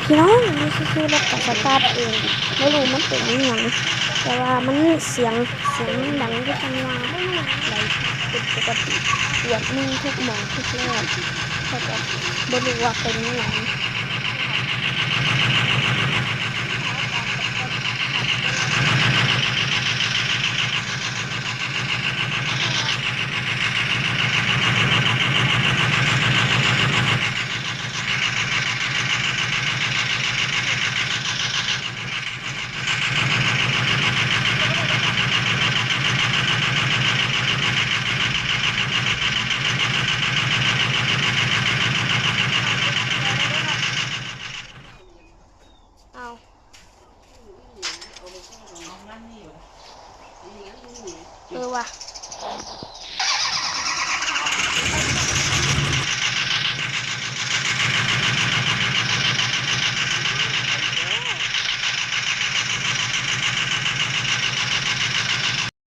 ພີ່ນ້ອງ ຢູ່ຊື່ໆ ລົດກໍສະຕາດເອງ. ບໍ່ຮູ້ມັນເປັນອີ່ຫຍັງ ແຕ່ວ່າມັນສຽງ ສຽງມັນດັງຢູ່ທາງວ່າໃດ ເປັນປົກກະຕິ ເກືອບໜຶ່ງທຸກໝ່ອງທຸກແລ້ວ ແຕ່ກໍບໍ່ຮູ້ວ່າເປັນອີ່ຫຍັງ.